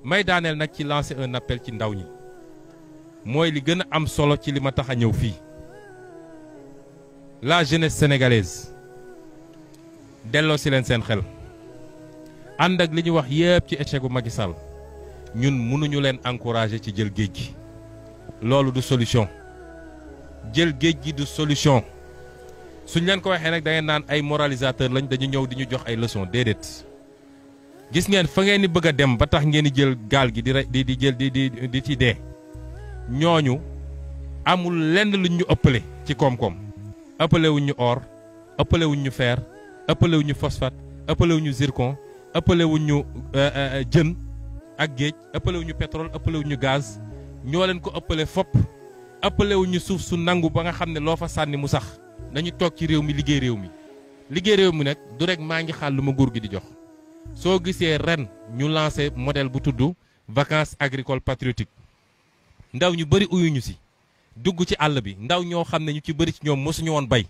may daaneel nag ci lancer un appel ci ndaw ñi mooy li gën a am solo ci li ma tax a ñëw fii la jeunesse sénégalaise delloo si leen seen xel ànd ak li ñu wax yépp ci échec gu Macky Sall ñun mënuñu leen encourager ci jël géej gi loolu du solution jël géej gi du solution suñ leen ko waxee nag da ngeen naan ay moralisateur lañ dañu ñëw di ñu jox ay leçons déedéet gis ngeen fa ngeen di bëgg a dem ba tax ngeen di jël gaal gi di jël di ci dee ñooñu amul lenn luñ ñu ëppale ci koom-koom ëppale wuñ ñu or ëppale wuñ ñu fer ëppale wuñ ñu phosphate ëppale wuñ ñu zircon ëppale wuñ ñu jën ak géej ëppale wuñ ñu pétrole ëppale wuñ ñu gaz ñoo leen ko ëppale fopp ëppale wuñ ñu suuf su nangu ba nga xam ne loo fa sànni mu sax nañu toog ci réew mi liggéey réew mi nag du rek maa ngi xaal lu ma nguur gi di jox soo gisee ren ñu lancé modèle bu tudd vacances agricoles patriotiques ndaw ñu bëri uyuñu si dugg ci àll bi ndaw ñoo xam ne ñu ci bëri ci ñoom mosuñu woon bay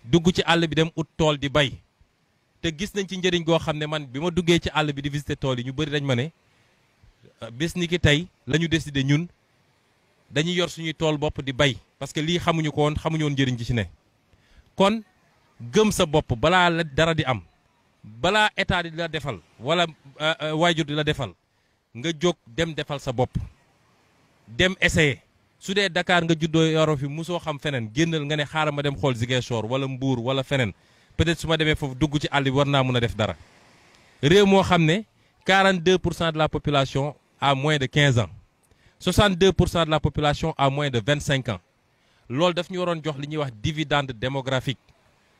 dugg ci àll bi dem ut tool di bay te gis nañ ci njëriñ goo xam ne man bi ma duggee ci àll bi di visiter tool yi ñu bëri dañ ma ne bés ni ki tey la ñu décidé ñun dañuy yor suñuy tool bopp di bay parce que lii xamuñu ko woon xamuñu woon njëriñ gi ci ne kon gëm sa bopp balaa la dara di am balaa état di la defal wala waajur di la defal nga jóg dem defal sa bopp dem essayer su dee Dakar nga juddoo yoro fi mosoo xam feneen génnal nga ne xaaral ma dem xool Ziguinchor wala Mbour wala feneen peut-être su ma demee foofu dugg ci àll bi war naa mën a def dara réew moo xam ne 42% de la population a moins de 15 ans 62% de la population a moins de 25 ans loolu daf ñu waroon jox li ñuy wax dividende démographique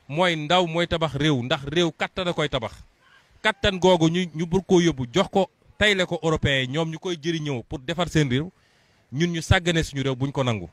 mooy ndaw mooy tabax réew ndax réew kattan a koy tabax kattan googu ñu bur koo yóbbu jox ko tayle ko européen ñoom ñu koy jëriñoo pour defar seen réew ñun ñu sàggane suñu réew buñ ko nangu